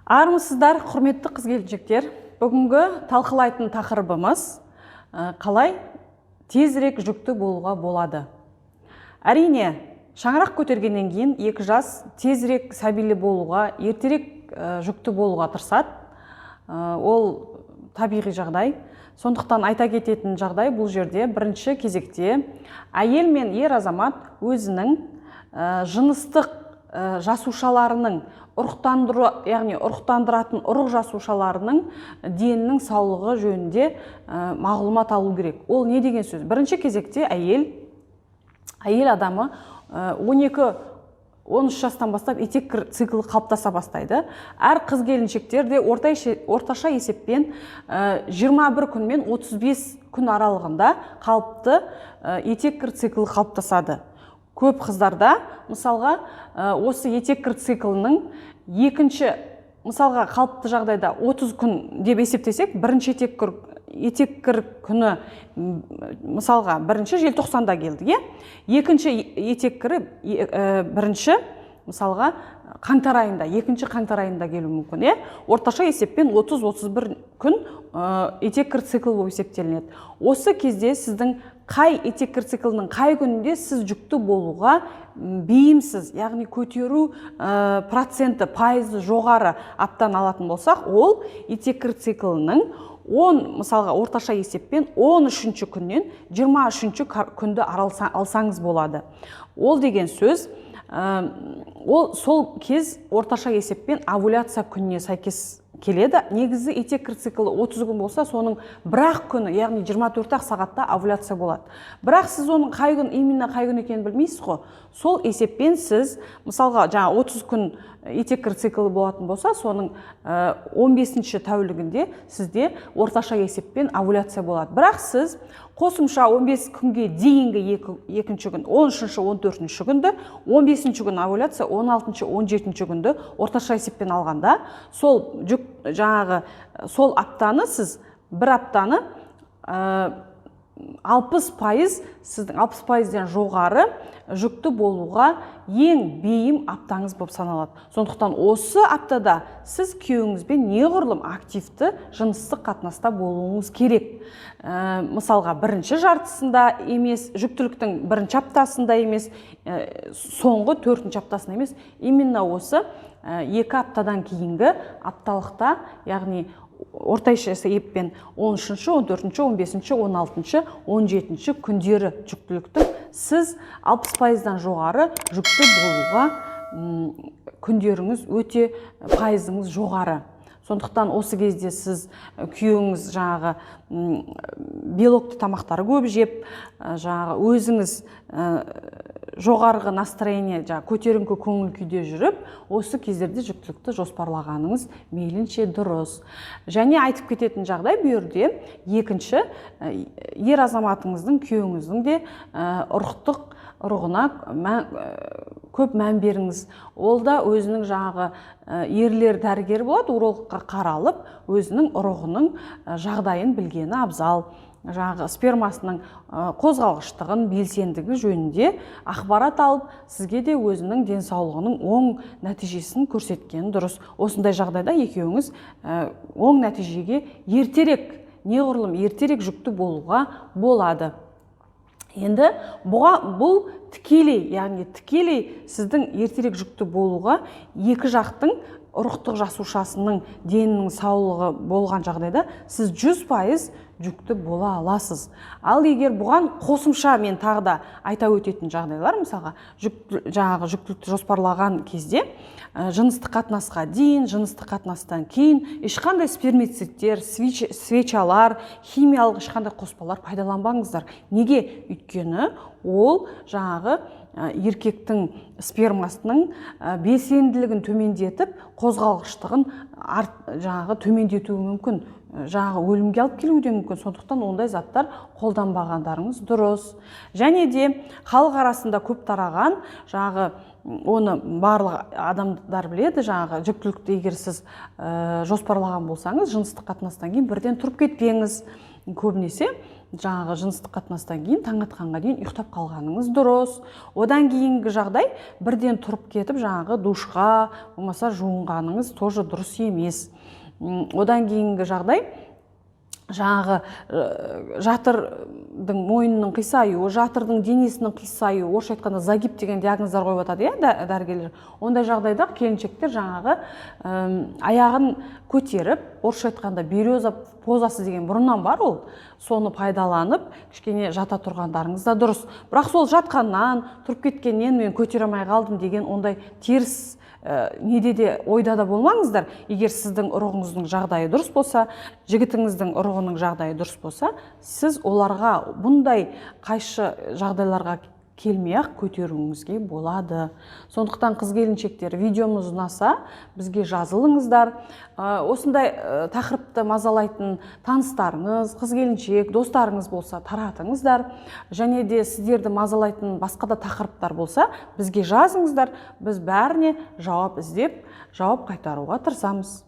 Армысыздар, құрметті қыз келіншектер! Бүгінгі талқылайтын тақырыбымыз қалай тезірек жүкті болуға болады. Әрине, шаңырақ көтергеннен кейін екі жас тезірек сәбилі болуға, ертерек жүкті болуға тырысады. Ол табиғи жағдай. Сондықтан айта кететін жағдай: бұл жерде бірінші кезекте әйел мен ер азамат өзінің жыныстық жасушаларының ұрықтандыру, яғни ұрықтандыратын ұрық жасушаларының денінің саулығы жөнінде мағлұмат алу керек. Ол не деген сөз? Бірінші кезекте әйел адамы 12 13 жастан бастап етеккір циклі қалыптаса бастайды. Әр қыз келіншектер де орташа есеппен 21 күн мен 35 күн аралығында қалыпты етеккір циклі қалыптасады. Көп қыздарда, мысалға, осы етеккір циклінің екінші, мысалға, қалыпты жағдайда 30 күн деп есептесек, бірінші етеккір күні, мысалға, бірінші желтоқсанда келді, иә, екінші етеккірі бірінші, мысалға, қаңтар айында, екінші қаңтар айында келуі мүмкін, иә. Орташа есеппен 30-31 күн етеккір циклі болып есептелінеді. Осы кезде сіздің қай етеккір циклінің қай күнінде сіз жүкті болуға бейімсіз, яғни көтеру проценті, пайызы жоғары аптаны алатын болсақ, ол етеккір циклінің 10, мысалға, орташа есеппен 13 күннен 23 күнді алсаңыз болады. Ол деген сөз, ол сол кез орташа есеппен овуляция күніне сәйкес келеді. Негізі етеккір циклі 30 күн болса, соның бір-ақ күні, яғни 24 ақ сағатта овуляция болады. Бірақ сіз оның қай күн, именно қай күн екенін білмейсіз ғой. Сол есеппен сіз, мысалға, жаңа 30 күн етеккір циклі болатын болса, соның 15 тәулігінде сізде орташа есеппен овуляция болады. Бірақ сіз қосымша 15 күнге дейінгі екінші күн, 13, 14 күнді, 15 күн овуляция, 16, 17 күнді орташа есеппен алғанда, сол жүк, жаңағы сол аптаны, сіз бір аптаны 60%, сіздің 60 пайыздан жоғары жүкті болуға ең бейім аптаңыз болып саналады. Сондықтан осы аптада сіз күйеуіңізбен неғұрлым активті жыныстық қатынаста болуыңыз керек. Мысалға, бірінші жартысында емес, жүктіліктің бірінші аптасында емес, соңғы төртінші аптасында емес, именно осы 2 аптадан кейінгі апталықта, яғни орташа есеппен 13, 14, 15, 16, 17 күндері жүктіліктің сіз 60 пайыздан жоғары жүкті болуға күндеріңіз өте, пайызыңыз жоғары. Сондықтан осы кезде сіз күйеуіңіз жаңағы белокты тамақтар көп жеп, жаңағы өзіңіз жоғарғы настроение, жаңағы көтеріңкі көңіл күйде жүріп, осы кездерде жүктілікті жоспарлағаныңыз мейлінше дұрыс. Және айтып кететін жағдай: бұл жерде екінші, ер азаматыңыздың, күйеуіңіздің де ұрықтық ұрығына көп мән беріңіз. Ол да өзінің жаңағы ерлер дәрігері болады, урологқа қаралып, өзінің ұрығының жағдайын білгені абзал. Жаңағы спермасының қозғалғыштығын, белсендігі жөнінде ақпарат алып, сізге де өзінің денсаулығының оң нәтижесін көрсеткені дұрыс. Осындай жағдайда екеуіңіз оң нәтижеге ертерек, неғұрлым ертерек жүкті болуға болады. Енді бұл тікелей, яғни тікелей сіздің ертерек жүкті болуға екі жақтың ұрықтық жасушасының денінің саулығы болған жағдайда сіз 100% жүкті бола аласыз. Ал егер бұған қосымша мен тағы да айта өтетін жағдайлар, мысалға, жаңағы жүктілікті жоспарлаған кезде жыныстық қатынасқа дейін, жыныстық қатынастан кейін ешқандай спермицидтер, свечалар, химиялық ешқандай қоспалар пайдаланбаңыздар. Неге? Өйткені ол жаңағы еркектің спермасының белсенділігін төмендетіп, қозғалғыштығын жаңағы төмендетуі мүмкін, жаңағы өлімге алып келуі де мүмкін. Сондықтан ондай заттар қолданбағандарыңыз дұрыс. Және де халық арасында көп тараған жаңағы, оны барлық адамдар біледі, жаңағы жүктілікті егер сіз жоспарлаған болсаңыз, жыныстық қатынастан кейін бірден тұрып кетпеңіз. Көбінесе жаңағы жыныстық қатынастан кейін таң атқанға дейін ұйықтап қалғаныңыз дұрыс. Одан кейінгі жағдай, бірден тұрып кетіп, жаңағы душқа болмаса жуынғаныңыз тоже дұрыс емес. Одан кейінгі жағдай, жаңағы жатырдың, мойнының қисаюы, жатырдың денесінің қисаюы, орысша айтқанда, загиб деген диагноздар қойып жатады, иә, дәрігерлер. Ондай жағдайда келіншектер жаңағы аяғын көтеріп, орысша айтқанда, береза позасы деген бұрыннан бар ол, соны пайдаланып кішкене жата тұрғандарыңыз да дұрыс. Бірақ сол жатқаннан, тұрып кеткеннен мен көтере алмай қалдым деген ондай теріс неде де, ойда да болмаңыздар. Егер сіздің ұрығыңыздың жағдайы дұрыс болса, жігітіңіздің ұрығының жағдайы дұрыс болса, сіз оларға бұндай қайшы жағдайларға келмей ақ көтеруіңізге болады. Сондықтан, қыз келіншектер, видеомыз ұнаса, бізге жазылыңыздар. Осындай тақырыпты мазалайтын таныстарыңыз, қыз келіншек достарыңыз болса, таратыңыздар. Және де сіздерді мазалайтын басқа да тақырыптар болса, бізге жазыңыздар. Біз бәріне жауап іздеп, жауап қайтаруға тырысамыз.